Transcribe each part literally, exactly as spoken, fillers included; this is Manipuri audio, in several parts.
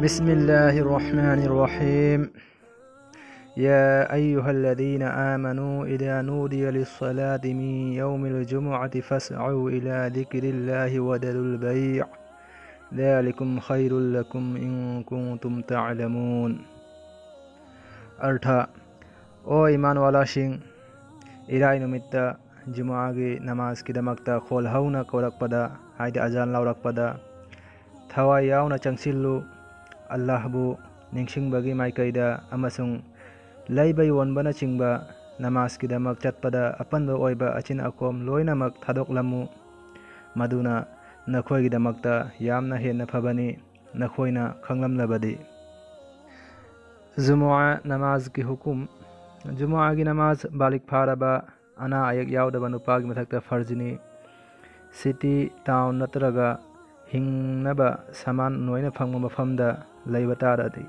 بسم الله الرحمن الرحيم. يا أيها الذين آمنوا إذا نودي للصلاة من يوم الجمعة فاسعوا إلى ذكر الله وذروا البيع ذلكم خير لكم إن كنتم تعلمون. ꯑꯔꯊ: ꯑꯣ ꯏꯃꯥꯟꯋꯥꯂꯥꯁꯤꯡ, ꯏꯔꯥꯏ ꯅꯨꯃꯤꯠꯇ ꯖꯨꯃꯨꯑꯥꯒꯤ ꯅꯃꯥꯖꯀꯤꯗꯃꯛꯇ ꯈꯣꯜ ꯍꯧꯅ ꯀꯧꯔꯛꯄꯗ, ꯍꯥꯏꯗꯤ ꯑꯖꯥꯟ ꯂꯥꯎꯔꯛꯄꯗ, ꯊꯋꯥꯏ ꯌꯥꯎꯅ ꯆꯪꯁꯤꯜꯂꯨ꯫ ꯑꯜꯂꯥꯍꯕꯨ ꯅꯤꯡꯁꯤꯡꯕꯒꯤ ꯃꯥꯏꯀꯩꯗ ꯑꯃꯁꯨꯡ ꯂꯩꯕ ꯌꯣꯟꯕꯅꯆꯤꯡꯕ ꯅꯃꯥꯖꯀꯤꯗꯃꯛ ꯆꯠꯄꯗ ꯑꯄꯟꯕ ꯑꯣꯏꯕ ꯑꯆꯤꯟ ꯑꯀꯣꯝ ꯂꯣꯏꯅꯃꯛ ꯊꯥꯗꯣꯛꯂꯝꯃꯨ꯫ ꯃꯗꯨꯅ ꯅꯈꯣꯏꯒꯤꯗꯃꯛꯇ ꯌꯥꯝꯅ ꯍꯦꯟꯅ ꯐꯕꯅꯤ, ꯅꯈꯣꯏꯅ ꯈꯪꯂꯝꯂꯕꯗꯤ꯫ ꯖꯨꯃꯨꯑꯥ ꯅꯃꯥꯖꯀꯤ ꯍꯨꯀꯨꯝ꯫ ꯖꯨꯃꯨꯑꯥꯒꯤ ꯅꯃꯥꯖ ꯕꯥꯂꯤꯒ ꯐꯥꯔꯕ, ꯑꯅꯥ ꯑꯌꯦꯛ ꯌꯥꯎꯗꯕ ꯅꯨꯄꯥꯒꯤ ꯃꯊꯛꯇ ꯐꯔꯖꯅꯤ꯫ ꯁꯤꯇꯤ, ꯇꯥꯎꯟ ꯅꯠꯇ꯭ꯔꯒ ꯍꯤꯡꯅꯕ ꯁꯥꯃꯥꯟ ꯂꯣꯏꯅ ꯐꯪꯕ ꯃꯐꯝꯗ ꯂꯩꯕ ꯇꯥꯔꯗꯤ꯫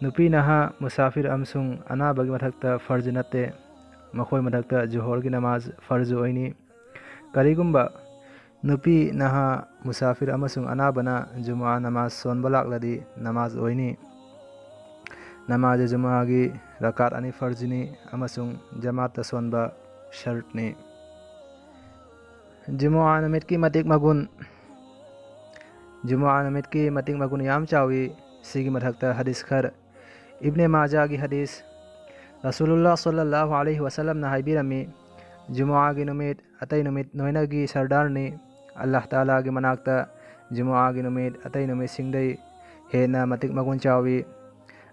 ꯅꯨꯄꯤ ꯅꯍꯥ, ꯃꯨꯁꯥꯐꯤꯔ ꯑꯃꯁꯨꯡ ꯑꯅꯥꯕꯒꯤ ꯃꯊꯛꯇ ꯐꯔꯖ ꯅꯠꯇꯦ꯫ ꯃꯈꯣꯏ ꯃꯊꯛꯇ ꯖꯨꯍꯣꯔꯒꯤ ꯅꯃꯥꯖ ꯐꯔꯖ ꯑꯣꯏꯅꯤ꯫ ꯀꯔꯤꯒꯨꯝꯕ ꯅꯨꯄꯤ ꯅꯍꯥ, ꯃꯨꯁꯥꯐꯤꯔ ꯑꯃꯁꯨꯡ ꯑꯅꯥꯕꯅ ꯖꯨꯃꯨꯑꯥ ꯅꯃꯥꯖ ꯁꯣꯟꯕ ꯂꯥꯛꯂꯗꯤ ꯅꯃꯥꯖ ꯑꯣꯏꯅꯤ꯫ ꯅꯃꯥꯖ ꯖꯨꯃꯨꯑꯥꯒꯤ ꯔꯀꯥꯠ ꯑꯅꯤ ꯐꯔꯖꯅꯤ ꯑꯃꯁꯨꯡ ꯖꯃꯥꯠꯇ ꯁꯣꯟꯕ ꯁꯔꯠꯅꯤ꯫ ꯖꯨꯃꯨꯑꯥ ꯅꯨꯃꯤꯠꯀꯤ ꯃꯇꯤꯛ ꯃꯒꯨꯟ꯫ ꯖꯨꯃꯨꯑꯥ ꯅꯨꯃꯤꯠꯀꯤ ꯃꯇꯤꯛ ꯃꯒꯨꯟ ꯌꯥꯝ ꯆꯥꯎꯏ꯫ ꯁꯤꯒꯤ ꯃꯊꯛꯇ ꯍꯗꯤꯁ ꯈꯔ꯫ ꯏꯕꯅꯦ ꯃꯥꯖꯥꯒꯤ ꯍꯗꯤꯁ꯫ ꯔꯁꯨꯂꯨꯜꯂꯥꯍ ꯁꯜꯂꯜꯂꯥꯍꯨ ꯑꯂꯩꯍꯤ ꯋꯁꯜꯂꯝꯅ ꯍꯥꯏꯕꯤꯔꯝꯃꯤ, ꯖꯨꯃꯨꯑꯥꯒꯤ ꯅꯨꯃꯤꯠ ꯑꯇꯩ ꯅꯨꯃꯤꯠ ꯂꯣꯏꯅꯒꯤ ꯁꯔꯗꯥꯔꯅꯤ꯫ ꯑꯜꯂꯥꯍ ꯇꯥꯂꯥꯒꯤ ꯃꯅꯥꯛꯇ ꯖꯨꯃꯨꯑꯥꯒꯤ ꯅꯨꯃꯤꯠ ꯑꯇꯩ ꯅꯨꯃꯤꯠꯁꯤꯡꯗꯩ ꯍꯦꯟꯅ ꯃꯇꯤꯛ ꯃꯒꯨꯟ ꯆꯥꯎꯏ꯫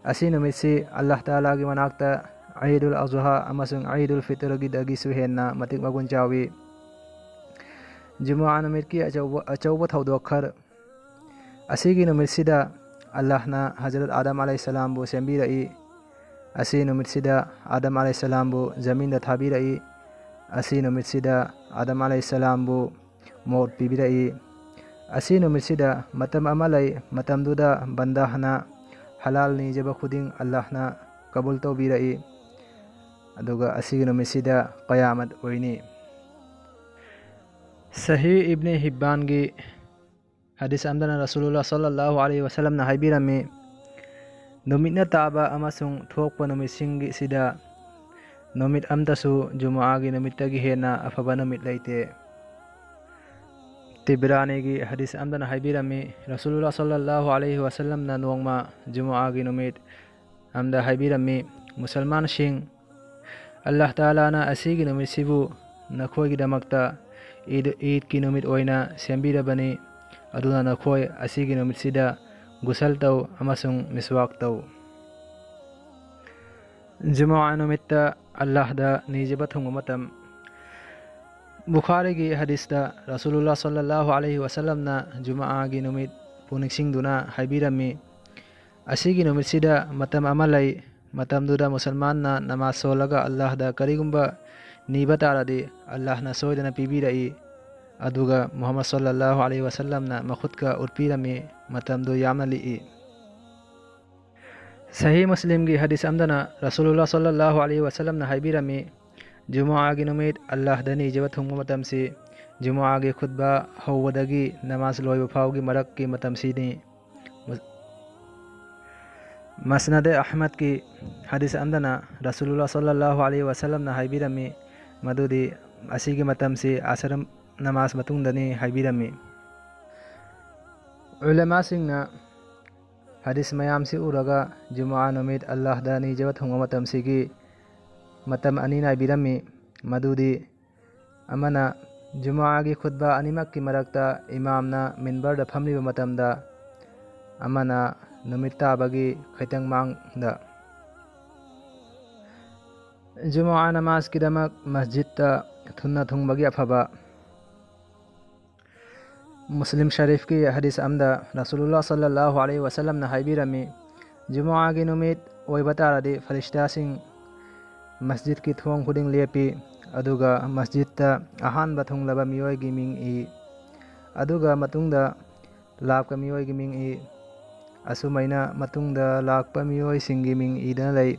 ꯑꯁꯤ ꯅꯨꯃꯤꯠꯁꯤ ꯑꯜꯂꯥꯍ ꯇꯥꯂꯥꯒꯤ ꯃꯅꯥꯛꯇ ꯏꯗꯨꯜ ꯑꯖꯨꯍꯥ ꯑꯃꯁꯨꯡ ꯏꯗꯨꯜ ꯐꯤꯇꯔꯒꯤꯗꯒꯤꯁꯨ ꯍꯦꯟꯅ ꯃꯇꯤꯛ ꯃꯒꯨꯟ ꯆꯥꯎꯏ꯫ ꯖꯨꯃꯨꯑꯥ ꯅꯨꯃꯤꯠꯀꯤ ꯑꯆꯧꯕ, ꯑꯆꯧꯕ ꯊꯧꯗꯣꯛ ꯈꯔ꯫ ꯑꯁꯤꯒꯤ ꯅꯨꯃꯤꯠꯁꯤꯗ ꯑꯜꯂꯥꯍꯅ ꯍꯖꯔꯠ ꯑꯥꯗꯝ ꯑꯂꯩꯍꯤꯁꯁꯂꯥꯝꯕꯨ ꯁꯦꯝꯕꯤꯔꯛꯏ꯫ ꯑꯁꯤ ꯅꯨꯃꯤꯠꯁꯤꯗ ꯑꯥꯗꯝ ꯑꯂꯩꯍꯤꯁꯁꯂꯥꯝꯕꯨ ꯖꯃꯤꯟꯗ ꯊꯥꯕꯤꯔꯛꯏ꯫ ꯑꯁꯤ ꯅꯨꯃꯤꯠꯁꯤꯗ ꯑꯥꯗꯝ ꯑꯂꯩꯍꯤꯁꯁꯂꯥꯝꯕꯨ ꯃꯣꯠ ꯄꯤꯕꯤꯔꯛꯏ꯫ ꯑꯁꯤ ꯅꯨꯃꯤꯠꯁꯤꯗ ꯃꯇꯝ ꯑꯃ ꯂꯩ, ꯃꯇꯝꯗꯨꯗ ꯕꯟꯗꯥꯍꯅ ꯍꯂꯥꯜ ꯅꯤꯖꯕ ꯈꯨꯗꯤꯡ ꯑꯜꯂꯥꯍꯅ ꯀꯕꯨꯜ ꯇꯧꯕꯤꯔꯛꯏ꯫ ꯑꯗꯨꯒ ꯑꯁꯤꯒꯤ ꯅꯨꯃꯤꯠꯁꯤꯗ ꯀꯌꯥꯃꯠ ꯑꯣꯏꯅꯤ꯫ ꯁꯍꯤ ꯏꯕꯅꯦ ꯍꯤꯕꯥꯟꯒꯤ ꯍꯗꯤꯁ ꯑꯃꯗꯅ ꯔꯁꯨꯂꯨꯜꯂꯥ ꯁꯜꯂꯜꯂꯥꯍꯨ ꯑꯂꯩꯍꯤ ꯋꯁꯜꯂꯝꯅ ꯍꯥꯏꯕꯤꯔꯝꯃꯤ, ꯅꯨꯃꯤꯠꯅ ꯇꯥꯕ ꯑꯃꯁꯨꯡ ꯊꯣꯛꯄ ꯅꯨꯃꯤꯠꯁꯤꯡꯒꯤꯁꯤꯗ ꯅꯨꯃꯤꯠ ꯑꯃꯇꯁꯨ ꯖꯨꯃꯨꯑꯥꯒꯤ ꯅꯨꯃꯤꯠꯇꯒꯤ ꯍꯦꯟꯅ ꯑꯐꯕ ꯅꯨꯃꯤꯠ ꯂꯩꯇꯦ꯫ ꯇꯤꯕ꯭ꯔꯥꯅꯤꯒꯤ ꯍꯗꯤꯁ ꯑꯃꯗꯅ ꯍꯥꯏꯕꯤꯔꯝꯃꯤ, ꯔꯁꯨꯂꯨꯜꯂꯥ ꯁꯜꯂꯜꯂꯥꯍꯨ ꯑꯂꯩꯍꯤ ꯋꯁꯜꯂꯝꯅ ꯅꯣꯡꯃ ꯖꯨꯃꯨꯑꯥꯒꯤ ꯅꯨꯃꯤꯠ ꯑꯃꯗ ꯍꯥꯏꯕꯤꯔꯝꯃꯤ, ꯃꯨꯁꯜꯃꯥꯟꯁꯤꯡ, ꯑꯜꯂꯥꯍ ꯇꯥꯂꯥꯅ ꯑꯁꯤꯒꯤ ꯅꯨꯃꯤꯠꯁꯤꯕꯨ ꯅꯈꯣꯏꯒꯤꯗꯃꯛꯇ ꯏꯗ, ꯏꯗꯀꯤ ꯅꯨꯃꯤꯠ ꯑꯣꯏꯅ ꯁꯦꯝꯕꯤꯔꯕꯅꯤ, ꯑꯗꯨꯅ ꯅꯈꯣꯏ ꯑꯁꯤꯒꯤ ꯅꯨꯃꯤꯠꯁꯤꯗ ꯒꯨꯁꯜ ꯇꯧ ꯑꯃꯁꯨꯡ ꯃꯤꯁꯋꯥꯛ ꯇꯧ꯫ ꯖꯨꯃꯨꯑꯥ ꯅꯨꯃꯤꯠꯇ ꯑꯜꯂꯥꯍꯗ ꯅꯤꯖꯕ ꯊꯨꯡꯕ ꯃꯇꯝ꯫ ꯕꯨꯈꯥꯔꯤꯒꯤ ꯍꯗꯤꯁꯇ ꯔꯁꯨꯂꯨꯜꯂꯥ ꯁꯜꯂꯜꯂꯥꯍꯨ ꯑꯂꯩꯍꯤ ꯋꯁꯜꯂꯝꯅ ꯖꯨꯃꯨꯑꯥꯒꯤ ꯅꯨꯃꯤꯠꯄꯨ ꯅꯤꯡꯁꯤꯡꯗꯨꯅ ꯍꯥꯏꯕꯤꯔꯝꯃꯤ, ꯑꯁꯤꯒꯤ ꯅꯨꯃꯤꯠꯁꯤꯗ ꯃꯇꯝ ꯑꯃ ꯂꯩ, ꯃꯇꯝꯗꯨꯗ ꯃꯨꯁꯜꯃꯥꯟꯅ ꯅꯃꯥꯖ ꯁꯣꯜꯂꯒ ꯑꯜꯂꯥꯍꯗ ꯀꯔꯤꯒꯨꯝꯕ ꯅꯤꯕ ꯇꯥꯔꯗꯤ ꯑꯜꯂꯥꯍꯅ ꯁꯣꯏꯗꯅ ꯄꯤꯕꯤꯔꯛꯏ, ꯑꯗꯨꯒ ꯃꯨꯍꯝꯃꯗ ꯁꯜꯂꯜꯂꯥꯍꯨ ꯑꯂꯩꯍꯤ ꯋꯁꯜꯂꯝꯅ ꯃꯈꯨꯠꯀ ꯎꯠꯄꯤꯔꯝꯃꯤ, ꯃꯇꯝꯗꯨ ꯌꯥꯝꯅ ꯂꯤꯛꯏ꯫ ꯁꯍꯤ ꯃꯨꯁꯂꯤꯝꯒꯤ ꯍꯗꯤꯁ ꯑꯃꯗꯅ ꯔꯁꯨꯂꯨꯜꯂꯥ ꯁꯜꯂꯜꯂꯥꯍꯨ ꯑꯂꯩꯍꯤ ꯋꯁꯜꯂꯝꯅ ꯍꯥꯏꯕꯤꯔꯝꯃꯤ, ꯖꯨꯃꯨꯑꯥꯒꯤ ꯅꯨꯃꯤꯠ ꯑꯜꯂꯥꯍꯗ ꯅꯤꯖꯕ ꯊꯨꯡꯕ ꯃꯇꯝꯁꯤ ꯖꯨꯃꯨꯑꯥꯒꯤ ꯈꯨꯠꯕꯥ ꯍꯧꯕꯗꯒꯤ ꯅꯃꯥꯖ ꯂꯣꯏꯕ ꯐꯥꯎꯒꯤ ꯃꯔꯛꯀꯤ ꯃꯇꯝꯁꯤꯅꯤ꯫ ꯃꯁ-, ꯃꯁꯅꯗꯦ ꯑꯍꯃꯗꯀꯤ ꯍꯗꯤꯁ ꯑꯃꯗꯅ ꯔꯁꯨꯂꯨꯜꯂꯥ ꯁꯜꯂꯜꯂꯥꯍꯨ ꯑꯂꯩꯍꯤ ꯋꯁꯜꯂꯝꯅ ꯍꯥꯏꯕꯤꯔꯝꯃꯤ, ꯃꯗꯨꯗꯤ ꯑꯁꯤꯒꯤ ꯃꯇꯝꯁꯤ ꯑꯁꯔ ꯅꯃꯥꯖ ꯃꯇꯨꯡꯗꯅꯤ ꯍꯥꯏꯕꯤꯔꯝꯃꯤ꯫ ꯎꯂꯃꯥꯁꯤꯡꯅ ꯍꯗꯤꯁ ꯃꯌꯥꯝꯁꯤ ꯎꯔꯒ ꯖꯨꯃꯨꯑꯥ ꯅꯨꯃꯤꯠ ꯑꯜꯂꯥꯍꯗ ꯅꯤꯖꯕ ꯊꯨꯡꯕ ꯃꯇꯝꯁꯤꯒꯤ ꯃꯇꯝ ꯑꯅꯤ ꯅꯥꯏꯕꯤꯔꯝꯃꯤ, ꯃꯗꯨꯗꯤ ꯑꯃꯅ ꯖꯨꯃꯨꯑꯥꯒꯤ ꯈꯨꯠꯕꯥ ꯑꯅꯤꯃꯛꯀꯤ ꯃꯔꯛꯇ ꯏꯃꯥꯝꯅ ꯃꯤꯟꯕꯔꯗ ꯐꯝꯂꯤꯕ ꯃꯇꯝꯗ, ꯑꯃꯅ ꯅꯨꯃꯤꯠ ꯇꯥꯕꯒꯤ ꯈꯩꯇꯪ ꯃꯥꯡꯗ꯫ ꯖꯨꯃꯨꯑꯥ ꯅꯃꯥꯖꯀꯤꯗꯃꯛ ꯃꯁꯖꯤꯗꯇ ꯊꯨꯅ ꯊꯨꯡꯕꯒꯤ ꯑꯐꯕ꯫ ꯃꯨꯁꯂꯤꯝ ꯁꯔꯤꯐꯀꯤ ꯍꯗꯤꯁ ꯑꯃꯗ ꯔꯁꯨꯂꯨꯜꯂꯥ ꯁꯜꯂꯜꯂꯥꯍꯨ ꯑꯂꯩꯍꯤ ꯋꯁꯜꯂꯝꯅ ꯍꯥꯏꯕꯤꯔꯝꯃꯤ, ꯖꯨꯃꯨꯑꯥꯒꯤ ꯅꯨꯃꯤꯠ ꯑꯣꯏꯕ ꯇꯥꯔꯗꯤ ꯐꯔꯤꯁꯇꯥꯁꯤꯡ ꯃꯁꯖꯤꯗꯀꯤ ꯊꯣꯡ ꯈꯨꯗꯤꯡ ꯂꯦꯞꯄꯤ, ꯑꯗꯨꯒ ꯃꯁꯖꯤꯗꯇ ꯑꯍꯥꯟꯕ ꯊꯨꯡꯂꯕ ꯃꯤꯑꯣꯏꯒꯤ ꯃꯤꯡ ꯏ, ꯑꯗꯨꯒ ꯃꯇꯨꯡꯗ ꯂꯥꯛꯄ ꯃꯤꯑꯣꯏꯒꯤ ꯃꯤꯡ ꯏ꯫ ꯑꯁꯨꯃꯥꯏꯅ ꯃꯇꯨꯡꯗ ꯂꯥꯛꯄ ꯃꯤꯑꯣꯏꯁꯤꯡꯒꯤ ꯃꯤꯡ ꯏꯗꯨꯅ ꯂꯩ꯫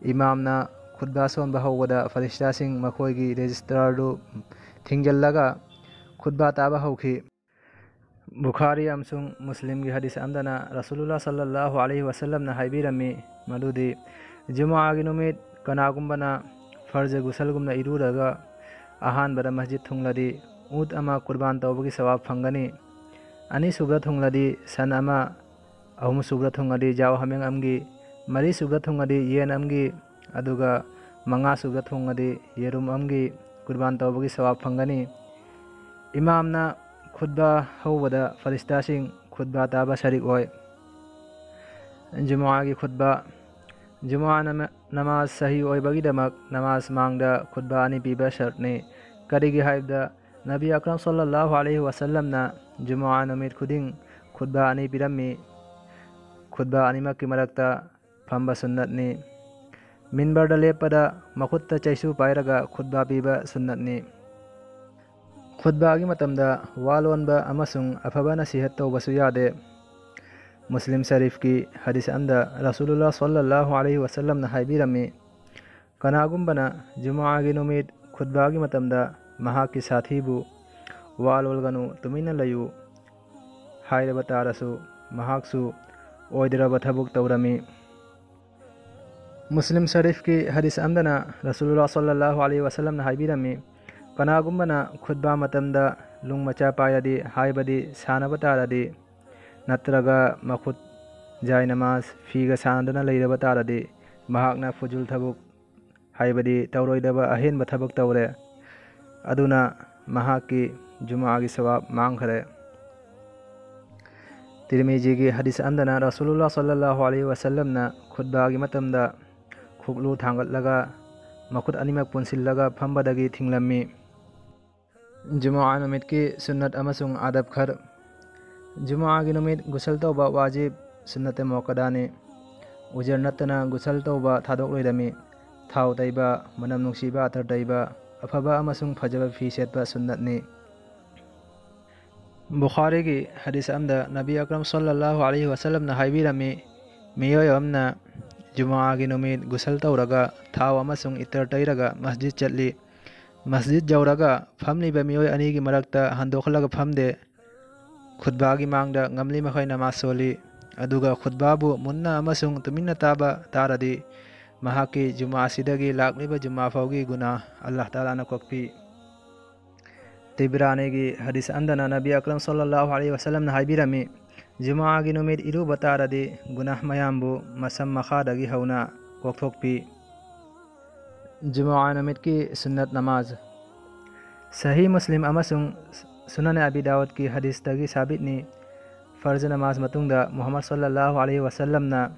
ꯏꯃꯥꯝꯅ ꯈꯨꯠꯕꯥ ꯁꯣꯟꯕ ꯍꯧꯕꯗ ꯐꯔꯤꯁꯇꯥꯁꯤꯡ ꯃꯈꯣꯏꯒꯤ ꯔꯦꯖꯤꯁꯇꯔꯗꯨ ꯊꯤꯡꯖꯤꯜꯂꯒ ꯈꯨꯠꯕꯥ ꯇꯥꯕ ꯍꯧꯈꯤ꯫ ꯕꯨꯈꯥꯔꯤ ꯑꯃꯁꯨꯡ ꯃꯨꯁꯂꯤꯝꯒꯤ ꯍꯗꯤꯁ ꯑꯃꯗꯅ ꯔꯁꯨꯂꯨꯜꯂꯥ ꯁꯜꯂꯜꯂꯥꯍꯨ ꯑꯂꯩꯍꯤ ꯋꯥꯁꯜꯂꯝꯅ ꯍꯥꯏꯕꯤꯔꯝꯃꯤ, ꯃꯗꯨꯗꯤ ꯖꯨꯃꯥꯒꯤ ꯅꯨꯃꯤꯠ ꯀꯅꯥꯒꯨꯝꯕꯅ ꯐꯔꯖ ꯒꯨꯁꯜꯒꯨꯝꯅ ꯏꯔꯨꯔꯒ ꯑꯍꯥꯟꯕꯗ ꯃꯁꯖꯤꯗ ꯊꯨꯡꯂꯗꯤ ꯎꯠ ꯑꯃ ꯀꯨꯔꯕꯥꯟ ꯇꯧꯕꯒꯤ ꯁꯋꯥꯕ ꯐꯪꯒꯅꯤ꯫ ꯑꯅꯤꯁꯨꯕꯗ ꯊꯨꯡꯂꯗꯤ ꯁꯟ ꯑꯃ, ꯑꯍꯨꯝꯁꯨꯕꯗ ꯊꯨꯡꯂꯗꯤ ꯖꯥꯎ ꯍꯥꯃꯦꯡ ꯑꯃꯒꯤ, ꯃꯔꯤꯁꯨꯕꯗ ꯊꯨꯡꯂꯗꯤ ꯌꯦꯟ ꯑꯃꯒꯤ, ꯑꯗꯨꯒ ꯃꯉꯥꯁꯨꯕꯗ ꯊꯨꯡꯂꯗꯤ ꯌꯦꯔꯨꯝ ꯑꯃꯒꯤ ꯀꯨꯔꯕꯥꯟ ꯇꯧꯕꯒꯤ ꯁꯋꯥꯕ ꯐꯪꯒꯅꯤ꯫ ꯏꯃꯥꯝꯅ ꯈꯨꯠꯕꯥ ꯍꯧꯕꯗ ꯐꯔꯤꯁꯇꯥꯁꯤꯡ ꯈꯨꯠꯕꯥ ꯇꯥꯕ ꯁꯔꯤꯛ ꯑꯣꯏ꯫ ꯖꯨꯃꯥꯒꯤ ꯈꯨꯠꯕꯥ꯫ ꯖꯨꯃꯥ ꯅꯃ-, ꯅꯃꯥꯖ ꯁꯍꯤ ꯑꯣꯏꯕꯒꯤꯗꯃꯛ ꯅꯃꯥꯖ ꯃꯥꯡꯗ ꯈꯨꯠꯕꯥ ꯑꯅꯤ ꯄꯤꯕ ꯁꯔꯠꯅꯤ꯫ ꯀꯔꯤꯒꯤ ꯍꯥꯏꯕꯗ ꯅꯕꯤ ꯑꯀꯔꯝ ꯁꯜꯂꯜꯂꯥꯍꯨ ꯑꯂꯩꯍꯤ ꯋꯥꯁꯜꯂꯝꯅ ꯖꯨꯃꯥ ꯅꯨꯃꯤꯠ ꯈꯨꯗꯤꯡ ꯈꯨꯠꯕꯥ ꯑꯅꯤ ꯄꯤꯔꯝꯃꯤ꯫ ꯈꯨꯠꯕꯥ ꯑꯅꯤꯃꯛꯀꯤ ꯃꯔꯛꯇ ꯐꯝꯕ ꯁꯨꯟꯅꯠꯅꯤ꯫ ꯃꯤꯟꯕꯔꯗ ꯂꯦꯞꯄꯗ ꯃꯈꯨꯠꯇ ꯆꯩꯁꯨ ꯄꯥꯏꯔꯒ ꯈꯨꯠꯕꯥ ꯄꯤꯕ ꯁꯨꯟꯅꯠꯅꯤ꯫ ꯈꯨꯠꯕꯥꯒꯤ ꯃꯇꯝꯗ ꯋꯥ ꯂꯣꯟꯕ ꯑꯃꯁꯨꯡ ꯑꯐꯕ ꯅꯁꯤꯍꯠ ꯇꯧꯕꯁꯨ ꯌꯥꯗꯦ꯫ ꯃꯨꯁꯂꯤꯝ ꯁꯔꯤꯐꯀꯤ ꯍꯗꯤꯁ ꯑꯃꯗ ꯔꯁꯨꯂꯨꯜꯂꯥ ꯁꯜꯂꯜꯂꯥꯍꯨ ꯑꯂꯩꯍꯤ ꯋꯥꯁꯜꯂꯝꯅ ꯍꯥꯏꯕꯤꯔꯝꯃꯤ, ꯀꯅꯥꯒꯨꯝꯕꯅ ꯖꯨꯃꯥꯒꯤ ꯅꯨꯃꯤꯠ ꯈꯨꯠꯕꯥꯒꯤ ꯃꯇꯝꯗ ꯃꯍꯥꯛꯀꯤ ꯁꯥꯊꯤꯕꯨ "ꯋꯥ ꯂꯣꯜꯒꯅꯨ, ꯇꯨꯃꯤꯟꯅ ꯂꯩꯌꯨ" ꯍꯥꯏꯔꯕ ꯇꯥꯔꯁꯨ, ꯃꯍꯥꯛꯁꯨ ꯑꯣꯏꯗ꯭ꯔꯕ ꯊꯕꯛ ꯇꯧꯔꯝꯃꯤ꯫ ꯃꯨꯁꯂꯤꯝ ꯁꯔꯤꯐꯀꯤ ꯍꯗꯤꯁ ꯑꯃꯗꯅ ꯔꯁꯨꯂꯨꯜꯂꯥ ꯁꯜꯂꯜꯂꯥꯍꯨ ꯑꯂꯩꯍꯤ ꯋꯥꯁꯜꯂꯝꯅ ꯍꯥꯏꯕꯤꯔꯝꯃꯤ, ꯀꯅꯥꯒꯨꯝꯕꯅ ꯈꯨꯠꯕꯥ ꯃꯇꯝꯗ ꯂꯨꯡ ꯃꯆꯥ ꯄꯥꯏꯔꯗꯤ, ꯍꯥꯏꯕꯗꯤ ꯁꯥꯟꯅꯕ ꯇꯥꯔꯗꯤ, ꯅꯠꯇ꯭ꯔꯒ ꯃꯈꯨꯠ ꯖꯥꯏ ꯅꯃꯥꯖ ꯐꯤꯒ ꯁꯥꯟꯅꯗꯨꯅ ꯂꯩꯔꯕ ꯇꯥꯔꯗꯤ, ꯃꯍꯥꯛꯅ ꯐꯨꯖꯨꯜ ꯊꯕꯛ, ꯍꯥꯏꯕꯗꯤ ꯇꯧꯔꯣꯏꯗꯕ ꯑꯍꯦꯟꯕ ꯊꯕꯛ ꯇꯧꯔꯦ꯫ ꯑꯗꯨꯅ ꯃꯍꯥꯛꯀꯤ ꯖꯨꯃꯥꯒꯤ ꯁꯋꯥꯕ ꯃꯥꯡꯈꯔꯦ꯫ ꯇꯤꯔꯃꯤꯖꯤꯒꯤ ꯍꯗꯤꯁ ꯑꯃꯗꯅ ꯔꯁꯨꯂꯨꯜꯂꯥ ꯁꯜꯂꯜꯂꯥꯍꯨ ꯑꯂꯩꯍꯤ ꯋꯥꯁꯜꯂꯝꯅ ꯈꯨꯠꯕꯥꯒꯤ ꯃꯇꯝꯗ ꯈꯨꯛꯂꯨ ꯊꯥꯡꯒꯠꯂꯒ ꯃꯈꯨꯠ ꯑꯅꯤꯃꯛ ꯄꯨꯟꯁꯤꯜꯂꯒ ꯐꯝꯕꯗꯒꯤ ꯊꯤꯡꯂꯝꯃꯤ꯫ ꯖꯨꯃꯥ ꯅꯨꯃꯤꯠꯀꯤ ꯁꯨꯟꯅꯠ ꯑꯃꯁꯨꯡ ꯑꯗꯕ ꯈꯔ꯫ ꯖꯨꯃꯥꯒꯤ ꯅꯨꯃꯤꯠ ꯒꯨꯁꯜ ꯇꯧꯕ ꯋꯥꯖꯤꯕ, ꯁꯨꯟꯅꯠꯇ ꯃꯨꯑꯛꯀꯗꯥꯅꯤ꯫ ꯎꯖꯔ ꯅꯠꯇꯅ ꯒꯨꯁꯜ ꯇꯧꯕ ꯊꯥꯗꯣꯛꯂꯣꯏꯗꯃꯤ꯫ ꯊꯥꯎ ꯇꯩꯕ, ꯃꯅꯝ ꯅꯨꯡꯁꯤꯕ ꯑꯇꯔ ꯇꯩꯕ, ꯑꯐꯕ ꯑꯃꯁꯨꯡ ꯐꯖꯕ ꯐꯤ ꯁꯦꯠꯄ ꯁꯨꯟꯅꯠꯅꯤ꯫ ꯕꯨꯈꯥꯔꯤꯒꯤ ꯍꯗꯤꯁ ꯑꯃꯗ ꯅꯕꯤ ꯑꯀꯔꯝ ꯁꯜꯂꯜꯂꯥꯍꯨ ꯑꯂꯩꯍꯤ ꯋꯥꯁꯜꯂꯝꯅ ꯍꯥꯏꯕꯤꯔꯝꯃꯤ, ꯃꯤꯑꯣꯏ ꯑꯃꯅ ꯖꯨꯃꯥꯒꯤ ꯅꯨꯃꯤꯠ ꯒꯨꯁꯜ ꯇꯧꯔꯒ ꯊꯥꯎ ꯑꯃꯁꯨꯡ ꯏꯇꯔ ꯇꯩꯔꯒ ꯃꯁꯖꯤꯗ ꯆꯠꯂꯤ꯫ ꯃꯁꯖꯤꯗ ꯌꯧꯔꯒ ꯐꯝꯂꯤꯕ ꯃꯤꯑꯣꯏ ꯑꯅꯤꯒꯤ ꯃꯔꯛꯇ ꯍꯟꯗꯣꯛꯍꯜꯂꯒ ꯐꯝꯗꯦ꯫ ꯈꯨꯠꯕꯥꯒꯤ ꯃꯥꯡꯗ ꯉꯝꯂꯤ ꯃꯈꯩ ꯅꯃꯥꯖ ꯁꯣꯜꯂꯤ꯫ ꯑꯗꯨꯒ ꯈꯨꯠꯕꯥꯕꯨ ꯃꯨꯟꯅ ꯑꯃꯁꯨꯡ ꯇꯨꯃꯤꯟꯅ ꯇꯥꯕ ꯇꯥꯔꯗꯤ, ꯃꯍꯥꯛꯀꯤ ꯖꯨꯃꯥ ꯑꯁꯤꯗꯒꯤ ꯂꯥꯛꯂꯤꯕ ꯖꯨꯃꯥ ꯐꯥꯎꯒꯤ ꯒꯨꯅꯥ ꯑꯜꯂꯥꯍ ꯇꯥꯂꯥꯅ ꯀꯣꯛꯄꯤ꯫ ꯇꯤꯕ꯭ꯔꯥꯅꯤꯒꯤ ꯍꯗꯤꯁ ꯑꯃꯗꯅ ꯅꯕꯤ ꯑꯀꯔꯝ ꯁꯜꯂꯜꯂꯥꯍꯨ ꯑꯂꯩꯍꯤ ꯋꯁꯜꯂꯝꯅ ꯍꯥꯏꯕꯤꯔꯝꯃꯤ, ꯖꯨꯃꯥꯒꯤ ꯅꯨꯃꯤꯠ ꯏꯔꯨꯕ ꯇꯥꯔꯗꯤ ꯒꯨꯅꯥꯍ ꯃꯌꯥꯝꯕꯨ ꯃꯁꯝ ꯃꯈꯥꯗꯒꯤ ꯍꯧꯅ ꯀꯣꯛꯊꯣꯛꯄꯤ꯫ ꯖꯨꯃꯥ ꯅꯨꯃꯤꯠꯀꯤ ꯁꯨꯟꯅꯠ ꯅꯃꯥꯖ꯫ ꯁꯍꯤ ꯃꯨꯁꯂꯤꯝ ꯑꯃꯁꯨꯡ ꯁꯨꯅꯟ ꯑꯕꯤ ꯗꯥꯎꯗꯀꯤ ꯍꯗꯤꯁꯇꯒꯤ ꯁꯥꯕꯤꯠꯅꯤ, ꯐꯔꯖ ꯅꯃꯥꯖ ꯃꯇꯨꯡꯗ ꯃꯨꯍꯝꯃꯗ ꯁꯜꯂꯜꯂꯥꯍꯨ ꯑꯂꯩꯍꯤ ꯋꯁꯜꯂꯝꯅ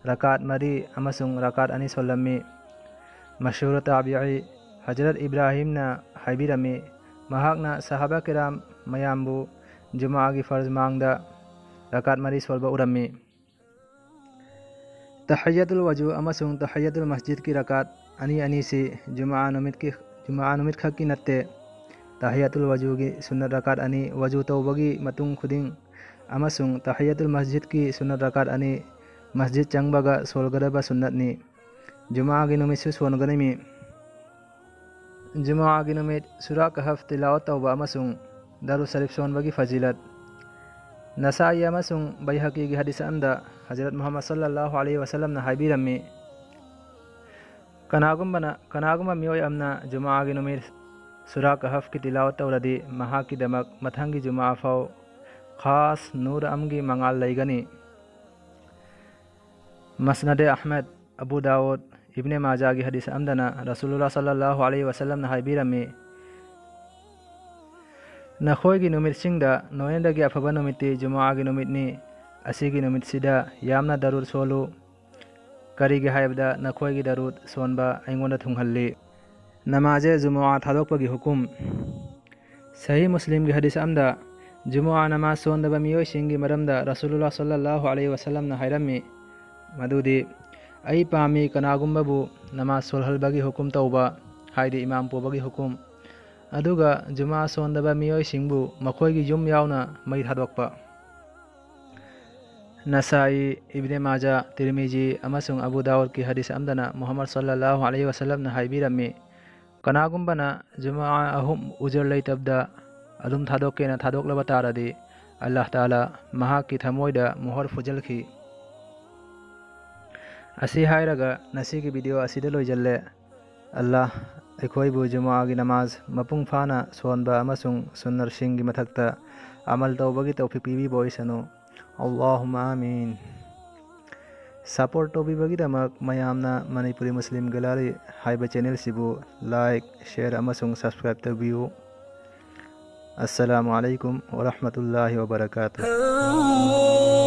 ꯔꯀꯥꯠ ꯃꯔꯤ ꯑꯃꯁꯨꯡ ꯔꯀꯥꯠ ꯑꯅꯤ ꯁꯣꯜꯂꯝꯃꯤ꯫ ꯃꯁꯍꯨꯔ ꯇꯥꯕꯤꯏ ꯍꯖꯔꯠ ꯏꯕ꯭ꯔꯥꯍꯤꯝꯅ ꯍꯥꯏꯕꯤꯔꯝꯃꯤ, ꯃꯍꯥꯛꯅ ꯁꯍꯥꯕꯥ ꯀꯤꯔꯥꯝ ꯃꯌꯥꯝꯕꯨ ꯖꯨꯃꯥꯒꯤ ꯐꯔꯖ ꯃꯥꯡꯗ ꯔꯀꯥꯠ ꯃꯔꯤ ꯁꯣꯜꯕ ꯎꯔꯝꯃꯤ꯫ ꯇꯍꯤꯌꯠꯇꯨꯜ ꯋꯖꯨ ꯑꯃꯁꯨꯡ ꯇꯍꯤꯌꯠꯇꯨꯜ ꯃꯁꯖꯤꯗꯀꯤ ꯔꯀꯥꯠ ꯑꯅꯤ ꯑꯅꯤꯁꯤ ꯖꯨꯃꯥ ꯅꯨꯃꯤꯠꯀꯤ, ꯖꯨꯃꯥ ꯅꯨꯃꯤꯠꯈꯛꯀꯤ ꯅꯠꯇꯦ꯫ ꯇꯍꯤꯌꯠꯇꯨꯜ ꯋꯖꯨꯒꯤ ꯁꯨꯟꯅꯠ ꯔꯀꯥꯠ ꯑꯅꯤ, ꯋꯖꯨ ꯇꯧꯕꯒꯤ ꯃꯇꯨꯡ ꯈꯨꯗꯤꯡ, ꯑꯃꯁꯨꯡ ꯇꯍꯤꯌꯠꯇꯨꯜ ꯃꯁꯖꯤꯗꯀꯤ ꯁꯨꯟꯅꯠ ꯔꯀꯥꯠ ꯑꯅꯤ, ꯃꯁꯖꯤꯗ ꯆꯪꯕꯒ ꯁꯣꯜꯒꯗꯕ ꯁꯨꯟꯅꯠꯅꯤ꯫ ꯖꯨꯃꯥꯒꯤ ꯅꯨꯃꯤꯠꯁꯨ ꯁꯣꯟꯒꯅꯤꯃꯤ꯫ ꯖꯨꯃꯥꯒꯤ ꯅꯨꯃꯤꯠ ꯁꯨꯔꯥ ꯀꯍꯐ ꯇꯤꯂꯥꯋꯠ ꯇꯧꯕ ꯑꯃꯁꯨꯡ ꯗꯔꯨ ꯁꯔꯤꯐ ꯁꯣꯟꯕꯒꯤ ꯐꯖꯤꯂꯠ꯫ ꯅꯁꯥꯏ ꯑꯃꯁꯨꯡ ꯕꯩꯍꯀꯤꯒꯤ ꯍꯗꯤꯁ ꯑꯃꯗ ꯍꯖꯔꯠ ꯃꯨꯍꯝꯃꯗ ꯁꯜꯂꯜꯂꯥꯍꯨ ꯑꯂꯩꯍꯤ ꯋꯁꯜꯂꯝꯅ ꯍꯥꯏꯕꯤꯔꯝꯃꯤ, ꯀꯅꯥꯒꯨꯝꯕꯅ, ꯀꯅꯥꯒꯨꯝꯕ ꯃꯤꯑꯣꯏ ꯑꯃꯅ ꯖꯨꯃꯥꯒꯤ ꯅꯨꯃꯤꯠ ꯁꯨꯔꯥ ꯀꯍꯐꯀꯤ ꯇꯤꯂꯥꯋꯠ ꯇꯧꯔꯗꯤ, ꯃꯍꯥꯛꯀꯤꯗꯃꯛ ꯃꯊꯪꯒꯤ ꯖꯨꯃꯥ ꯐꯥꯎ ꯈꯥꯁ ꯅꯨꯔ ꯑꯃꯒꯤ ꯃꯉꯥꯜ ꯂꯩꯒꯅꯤ꯫ ꯃꯁꯅꯗꯦ ꯑꯍꯃꯗ, ꯑꯕꯨ ꯗꯥꯎꯗ, ꯏꯕꯅꯦ ꯃꯥꯖꯥꯒꯤ ꯍꯗꯤꯁ ꯑꯃꯗꯅ ꯔꯁꯨꯂꯨꯜꯂꯥꯍ ꯁꯜꯂꯜꯂꯥꯍꯨ ꯑꯂꯩꯍꯤ ꯋꯁꯜꯂꯝꯅ ꯍꯥꯏꯕꯤꯔꯝꯃꯤ, ꯅꯈꯣꯏꯒꯤ ꯅꯨꯃꯤꯠꯁꯤꯡꯗ ꯅꯣꯏꯅꯗꯒꯤ ꯑꯐꯕ ꯅꯨꯃꯤꯠꯇꯤ ꯖꯨꯃꯥꯒꯤ ꯅꯨꯃꯤꯠꯅꯤ꯫ ꯑꯁꯤꯒꯤ ꯅꯨꯃꯤꯠꯁꯤꯗ ꯌꯥꯝꯅ ꯗꯔꯨꯗ ꯁꯣꯜꯂꯨ꯫ ꯀꯔꯤꯒꯤ ꯍꯥꯏꯕꯗ ꯅꯈꯣꯏꯒꯤ ꯗꯔꯨꯗ ꯁꯣꯟꯕ ꯑꯩꯉꯣꯟꯗ ꯊꯨꯡꯍꯜꯂꯤ꯫ ꯅꯃꯥꯖꯦ ꯖꯨꯃꯨꯑꯥ ꯊꯥꯗꯣꯛꯄꯒꯤ ꯍꯨꯀꯨꯝ꯫ ꯁꯍꯤ ꯃꯨꯁꯂꯤꯝꯒꯤ ꯍꯗꯤꯁ ꯑꯃꯗ ꯖꯨꯃꯨꯑꯥ ꯅꯃꯥꯖ ꯁꯣꯟꯗꯕ ꯃꯤꯑꯣꯏꯁꯤꯡꯒꯤ ꯃꯔꯝꯗ ꯔꯁꯨꯂꯨꯜꯂꯥꯍ ꯁꯜꯂꯜꯂꯥꯍꯨ ꯑꯂꯩꯍꯤ ꯋꯁꯜꯂꯝꯅ ꯍꯥꯏꯔꯝꯃꯤ, ꯃꯗꯨꯗꯤ, ꯑꯩ ꯄꯥꯝꯃꯤ ꯀꯅꯥꯒꯨꯝꯕꯕꯨ ꯅꯃꯥꯖ ꯁꯣꯜꯍꯜꯕꯒꯤ ꯍꯨꯀꯨꯝ ꯇꯧꯕ, ꯍꯥꯏꯗꯤ ꯏꯃꯥꯝ ꯄꯨꯕꯒꯤ ꯍꯨꯀꯨꯝ, ꯑꯗꯨꯒ ꯖꯨꯃꯥ ꯁꯣꯟꯗꯕ ꯃꯤꯑꯣꯏꯁꯤꯡꯕꯨ ꯃꯈꯣꯏꯒꯤ ꯌꯨꯝ ꯌꯥꯎꯅ ꯃꯩ ꯊꯥꯗꯣꯛꯄ꯫ ꯅꯁꯥꯏ, ꯏꯕꯅꯦ ꯃꯥꯖꯥ, ꯇꯤꯔꯃꯤꯖꯤ ꯑꯃꯁꯨꯡ ꯑꯕꯨ ꯗꯥꯎꯗꯀꯤ ꯍꯗꯤꯁ ꯑꯃꯗꯅ ꯃꯨꯍꯝꯃꯗ ꯁꯜꯂꯜꯂꯥꯍꯨ ꯑꯂꯩꯍꯤ ꯋꯁꯜꯂꯝꯅ ꯍꯥꯏꯕꯤꯔꯝꯃꯤ, ꯀꯅꯥꯒꯨꯝꯕꯅ ꯖꯨꯃꯥ ꯑꯍꯨꯝ ꯎꯖꯔ ꯂꯩꯇꯕꯗ ꯑꯗꯨꯝ ꯊꯥꯗꯣꯛꯀꯦꯅ ꯊꯥꯗꯣꯛꯂꯕ ꯇꯥꯔꯗꯤ, ꯑꯜꯂꯥꯍ ꯇꯥꯂꯥ ꯃꯍꯥꯛꯀꯤ ꯊꯃꯣꯏꯗ ꯃꯣꯍꯔ ꯐꯨꯖꯜꯈꯤ꯫ ꯑꯁꯤ ꯍꯥꯏꯔꯒ ꯉꯁꯤꯒꯤ ꯚꯤꯗꯤꯑꯣ ꯑꯁꯤꯗ ꯂꯣꯏꯁꯤꯜꯂꯦ꯫ ꯑꯜꯂꯥꯍ ꯑꯩꯈꯣꯏꯕꯨ ꯖꯨꯃꯥꯒꯤ ꯅꯃꯥꯖ ꯃꯄꯨꯡ ꯐꯥꯅ ꯁꯣꯟꯕ ꯑꯃꯁꯨꯡ ꯁꯨꯟꯅꯔꯁꯤꯡꯒꯤ ꯃꯊꯛꯇ ꯑꯃꯜ ꯇꯧꯕꯒꯤ ꯇꯧꯐꯤꯛ ꯄꯤꯕꯤꯕ ꯑꯣꯏꯁꯅꯨ꯫ ꯑꯜꯂꯥꯍꯨꯝꯃ ꯑꯥꯃꯤꯟ꯫ ꯁꯄꯣꯔꯠ ꯇꯧꯕꯤꯕꯒꯤꯗꯃꯛ ꯃꯌꯥꯝꯅ ꯃꯅꯤꯄꯨꯔꯤ ꯃꯨꯁꯂꯤꯝ ꯒꯦꯂꯔꯤ ꯍꯥꯏꯕ ꯆꯦꯅꯦꯜꯁꯤꯕꯨ ꯂꯥꯏꯛ, ꯁꯦꯌꯔ ꯑꯃꯁꯨꯡ ꯁꯕꯁꯀ꯭ꯔꯥꯏꯕ ꯇꯧꯕꯤꯌꯨ꯫ ꯑꯁꯂꯥꯃꯨ ꯑꯂꯩꯀꯨꯝ ꯋꯔꯍꯃꯇꯨꯜꯂꯥꯍꯤ ꯋꯕꯔꯀꯥꯇꯨꯍ꯫